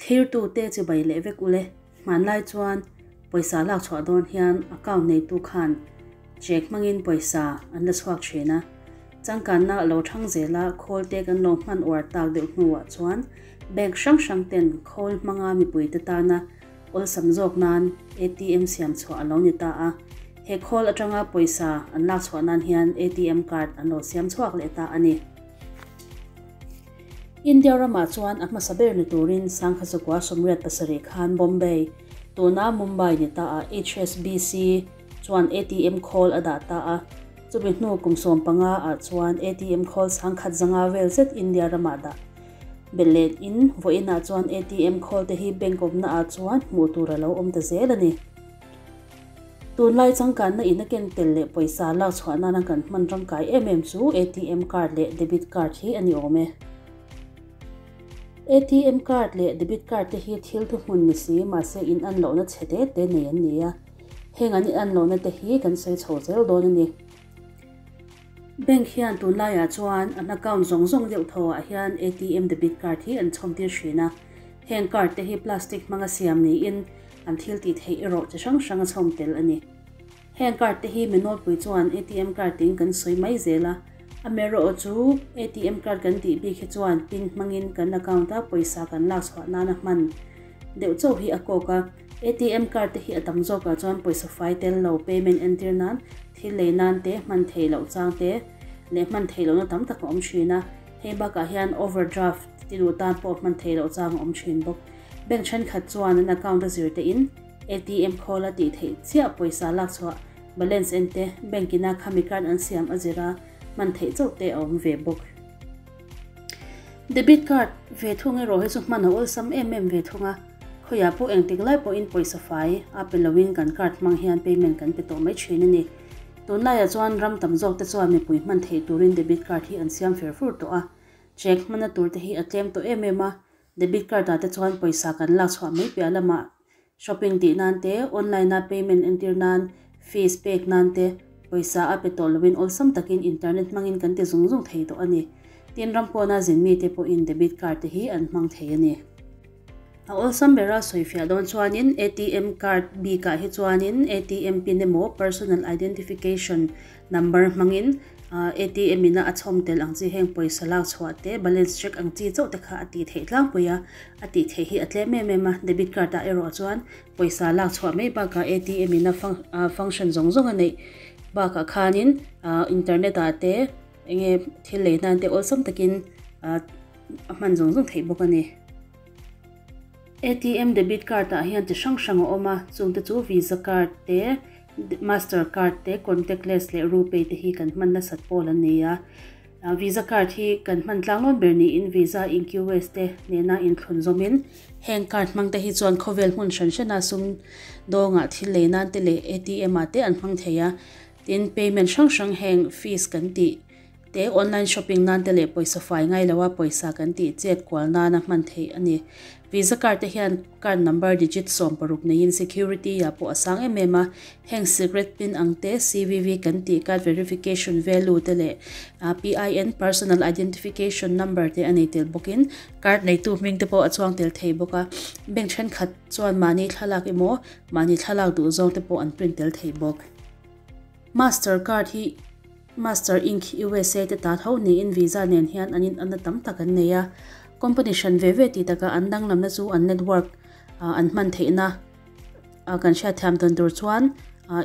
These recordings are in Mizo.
Thlirtute chibai leh vek ule. Hmanlai chuan pawisa lak chhuah dawn hian account neitu khan check hmangin pawisa an la chhuak thin a. Changkanna a lo thang zel a, khawl te kan lo hman uar tak deuh hnuah chuan bank hrang hrang ten khawl hmanga mipuite tana awlsam zawk nan ATM siam chhuah a lo ni ta a. He khawl atanga pawisa an lak chhuah nan hian ATM card an lo siam chhuak leh ta a ni. India ramah chuan a hmasa ber ni turin Sangkhazukua 87 khan Bombay, tuna Mumbai ni ta ah HSBC chuan ATM khawl a dah ta a, chumi hnu kum 15 ah chuan ATM khawl 1500 vel zet India ramah dah belh let in vawiinah chuan ATM khawl te hi bank awmna ah chuan hmuh tur a lo awm ta zel a ni. Tunlai changkanna in a ken tel leh pawisa lak chhuah nana kan hman tangkai em em chu ATM card leh debit card hi a ni awm e. ATM card leh debit card te hi thil thuhmun ni si mahse in an lohna chhe te te nei an ni a, heng an in an lohna te hi kan sawi chho zel dawn a ni. Bank hian tunlaiah chuan an account zawng zawng deuh tho ah hian ATM debit card hi an chhawm tir thin a, heng card te hi plastic hmanga siam niin an thil tih theih erawh chi hrang hrang a chhawm tel a ni. Heng card te hi mi nawlpui chuan ATM card tiin kan sawi mai zel a, amaherawh chu ATM card kan tih bik hi chuan pin hmangin kan account a pawisa kan lak chhuah nana hman deuh chauh hi a kawk a. ATM card te hi a tam zawkah chuan pawisa fai tel lo payment entir nan thil lei nan te hman theih loh chang te leh hman theih lohna tam tak a awm thin a, hei bakah hian overdraft ti duh tan pawh hman theih loh chang a awm thin bawk. Bank thenkhat chuan an account a zir te in ATM khawl a tih theih chiah pawisa lak chhuah balance en te bank ina khami card an siam a zira hman theih chauh te a awm ve bawk. Debit card ve thung erawh hi chu hman a awlsam em em ve thung a, khawiah pawh engtik lai pawhin pawisa fai a pe loin kan card hmang hian payment kan pe tawh mai thin a ni. Tunlaiah chuan ram tam zawk te chuan mipui hman theih turin debit card hi an siam fer fur tawh a, check hmana tur te hi a tlem tawh em em a, Debit card ah te chuan pawisa kan lak chhuah mai piah lamah shopping tih nan te, online a payment entir nan, fees pek nan te pawisa a pe tawh lovin awlsam takin internet hmangin kan ti zung zung thei tawh a ni. Tin, ram pawna zin mite pawhin debit card te hi an hmang thei a ni. A awlsam bera sawifiah dawn chuanin ATM card bikah hi chuanin ATM pin emaw personal identification number hmangin ATM ina a chhawm tel ang chi heng pawisa lak chhuah te balance check ang chi chauh te kha a tih theih tlangpui a, a tih theih hi a tlem em em a, debit card ah erawh chuan pawisa lak chhuah mai bakah ATM ina function zawng zawng a neih bakah khanin internet ah te enge thil lei nan te awlsam takin a hman zawng zawng theih bawk a ni. ATM debit card ah hian chi hrang hrang a awm a, chungte chu visa card te, Master card te, contactless leh RuPay te hi kan hman nasat pawl an ni a. Visa card hi kan hman tlanglawn ber niin Visa in-QS te nena inthlun zawmin heng card hmang te hi chuan khawvel hmun hran hrana sum dawngah thil lei nan te leh ATM ah te an hmang thei a. Tin, payment hrang hrang heng fees kan tih te online shopping nan te leh pawisa fai ngai loa pawisa kan tih chet kual nana hman theih a ni. Visa card te hian card number digit 16 neiin security ah pawh a sang em em a, heng secret pin ang te, CVV kan tih card verification value te leh PIN personal identification number te a nei tel bawkin card neitu hming te pawh a chuang tel thei bawk a, bank thenkhat chuan mahni thlalak emaw mahni thlalak duh zawng te pawh an print tel thei bawk. Master card hi Master Inc. USA te ta tho niin Visa nen hian an inanna tam tak an nei a. Company hran ve ve tih takah an danglamna chu an network an hman theihna kan hriatthiam tawn tur chuan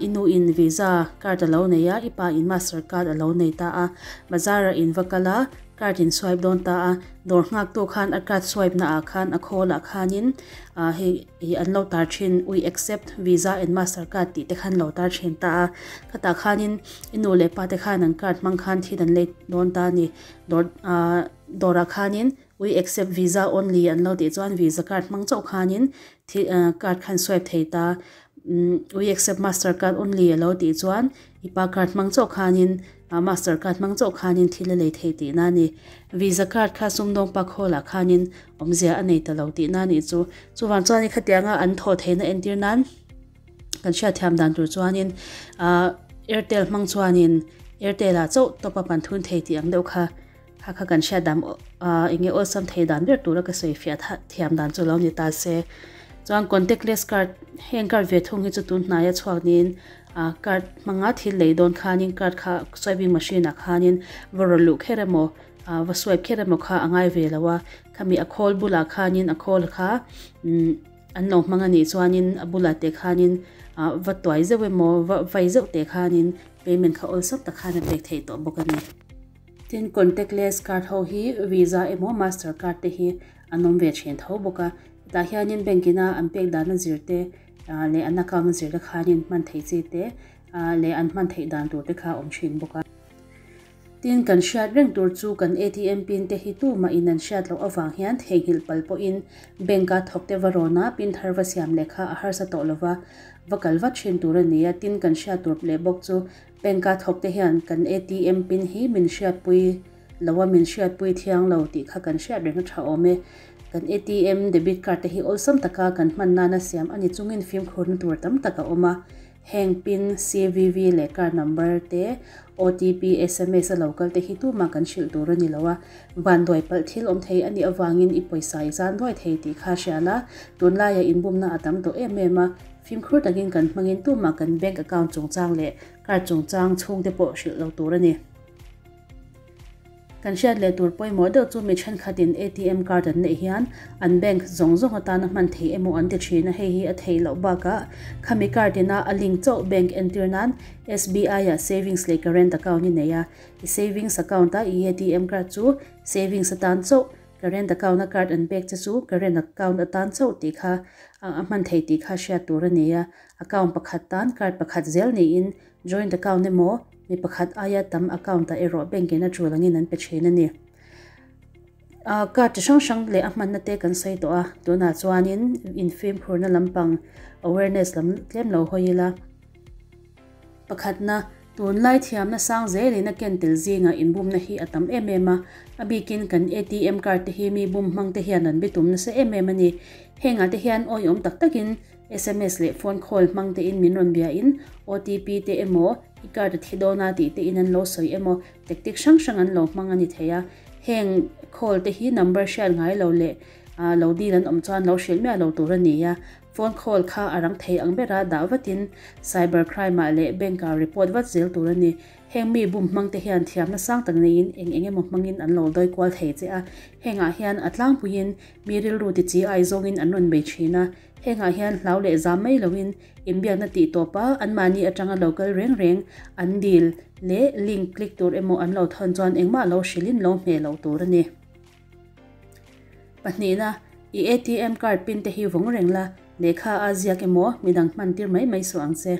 i nu in Visa card a lo nei a, i pa in Master card a lo nei ta a. Bazar ah in va kal a, card in swipe dawn ta a, dawr nghaktu khan a card swipe na ah khan a khawl ah khanin hei Ih an lo tar thin, we accept visa and master card tih te khan lo tar thin ta a, khatah khanin i nu leh pa te khan an card hmang khan thil an lei dawn ta a ni, dawr ah dawrah khanin we accept visa only an lo tih chuan visa card hmang chauh khanin thil ah card khan swipe thei ta, umm we accept master card only a lo tih chuan i pa card hmang chauh khanin ah master card hmang chauh khanin thil a lei thei tihna a ni, visa card kha sumdawng pa khawlah khanin awmzia a nei ta lo tihna a nih chu. Chuvang chuanin khatianga an thawh theihna entir nan kan hriatthiam dan tur chuanin ahh Airtel hmang chuanin Airtel ah chauh top up an thun thei tih ang deuh kha Kha kha kan hriat dan ah eng nge awlsam thei dan ber tura ka sawi fiah thiam dan chu lo ni ta se. Chuan contactless card heng card ve thung hi chu tun hnaia chhuak niin ah card hmanga thil lei dawn khanin card kha swiping machine ah khanin va rawn luh kher emaw ah va swipe kher emaw kha a ngai ve lo a khami a khawl bulah khanin a khawl kha umm an lo hmang a nih chuanin a bulah te khanin ah va tuai zeuh emaw va vai zeuh te khanin payment kha awlsam tak khan a pek theih tawh bawk a ni. Tin contactless card ho hi visa emaw master card te hi an awm ve thin tho bawk a hetah hianin bank ina an pek dana zir te leh an account a zir te khanin hman theih chi te leh an hman theih dan tur te kha a awm thin bawk a. Tin kan hriat reng tur chu kan atm pin te hi tumah in an hriat loh avang hian theihnghilh pal pawhin bank a thawk te va rawn a pin thar va siam leh kha a harsa tawh lova va kal vat thin tur a ni a tin kan hriat tur leh bawk chu Bank a thawk te hian kan atm pin hi min hriatpui lo a, min hriatpui thiang lo tih kha kan hriat reng a tha awm e. Kan atm debit card te hi awlsam taka kan hman nana siam a ni chungin fimkhurna tur tam tak a awm a. Heng pin, CVV leh card number te, OTP, sms a lo kal te hi tumah kan hrilh tur a ni lo a. Vanduai palh thil awm thei a nih avangin i pawisa i zan duai thei tih kha hria la, tunlaiah inbumna a tam tawh em em a. Fimkhur takin kan hmangin tumah kan bank account chungchang leh card chungchang chhungte pawh hrilh lo tur a ni. Kan hriat leh tur pawimawh deuh chu mi thenkhatin atm card an neih hian an bank zawng zawng atana hman theih emaw an ti thin a, hei hi a theih loh bakah khami card ina a link chauh bank entir nan SBI ah savings leh current account i nei a, i savings account a i atm card chu savings atan chauh Current account a card an pek che chu current account atan chauh tih kha a hman thei tih kha hriat tur a ni a. Account pakhat tan card pakhat zel niin joint account emaw mi pakhat aia tam account ah erawh bank in a tul angin an pe thin a ni. Card chi hrang hrang leh a hmanna te kan sawi tawh a, tunah chuanin infimkhurna lampang awareness lam tlem lo hawi ila. Pakhatna, tunlai thiamna sang zelin a ken tel zingah inbumna hi a tam em em a, a bikin kan atm card te hi mi bum hmang te hian an bitum nasa em em a ni. Hengah te hian awihawm tak takin sms leh phone call hmang tein min rawn biain otp te emaw, i card a thi dawn a tih tein an lo sawi emaw, tactic hrang hrang an lo hmang a ni thei a. Heng call te hi number hriat ngai lo leh lo dil an awm chuan lo hrilh miah lo tur a ni a. Phone call kha a rang thei ang bera dah vatin cyber crime ah leh bank ah report vat zel tur a ni. Heng mi bum hmang te hian thiamna sang tak neiin eng eng emaw hmangin an lo dawi kual thei che a. Hengah hian a tlangpuiin mi rilru ti chi ai zawngin an rawn bei thin a. Hengah hian hlau leh zam mai loin inbiakna tih tawp a anmahni atanga lo kal reng reng an dil leh link click tur emaw an lo thawn chuan engmah lo hrilhin lo hmeh loh tur a ni. Pahnihna, i atm card pin te hi vawng reng la, lehkha a ziak emaw midang hman tir mai mai suh ang che.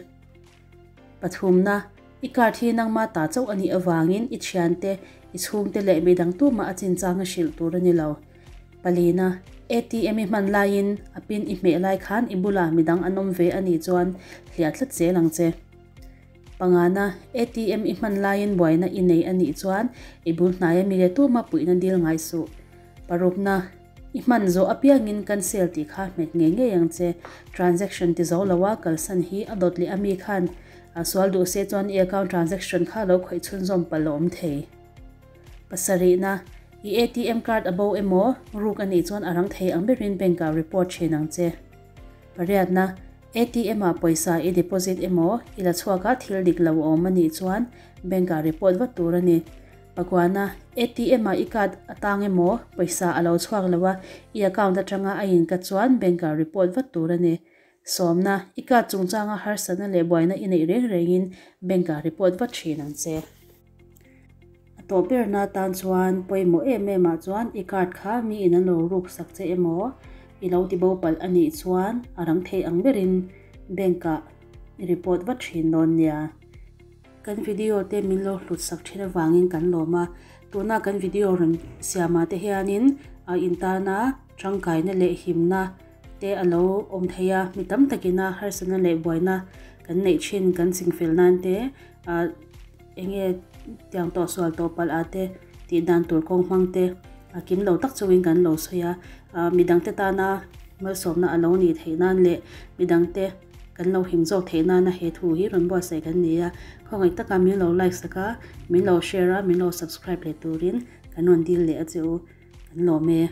Pathumna, i card hi nangma ta chauh a nih avangin i thiante, i chhungte leh midang tumah a chinchang a hrilh tur a ni lo. Palina, atm i hman laiin a pin i hmeh lai khan i bulah midang an awm ve a nih chuan hliah tlat zel ang che. Pangana, atm i hman laiin buaina i nei a nih chuan i bul hnaia mi leh tuma puihna dil ngai suh. Parukna, i hman zawh apiangin cancel tih kha hmet ngei ngei ang che. Transaction ti zo loa kalsan hi a dawt leh ami khan sual duh se chuan i account transaction kha lo khawih chhunzawm palh a awm thei. Pasarihna, i atm card a bo emaw ruk a nih chuan a rang thei ang berin bank ah report thin ang che. Pariatna, ATM ah pawisa i deposit emaw i la chhuak a thil dik lo a awm a nih chuan bank ah report vat tur a ni. Pakuana, ATM ah i card a tang emaw pawisa a lo chhuak lo a, i account atanga a in ka chuan bank ah report vat tur a ni. Sawmna, i card chungchanga harsatna leh buaina i neih reng rengin bank ah report vat thin ang che. A tawh berna atan chuan pawimawh em em ah chuan i card kha mi in an lo ruk sak che emaw i lo ti bo palh a nih chuan a rang thei ang berin bank ah i report vat thin dawn nia. Kan video te min lo hlut sak thin avangin kan lawm a, tuna kan video rawn siam ah te hianin a intana tangkaina leh himna te a lo awm thei a, mi tam takina harsatna leh buaina kan neih thin kan chingfel nan te ah Eng nge tiang tawh sual tawh palh ah te tih dan tur kawng hmang te a kim lo tak chungin kan lo sawi a, midang te tana malsawmna a lo nih theih nan leh midang te kan lo him zawk theih nana he thu hi rawn buatsaih kan ni a, khawngaih taka min lo like sak a, min lo share a, min lo subscribe leh turin. kan rawn dil leh a che u. Kan lawm e.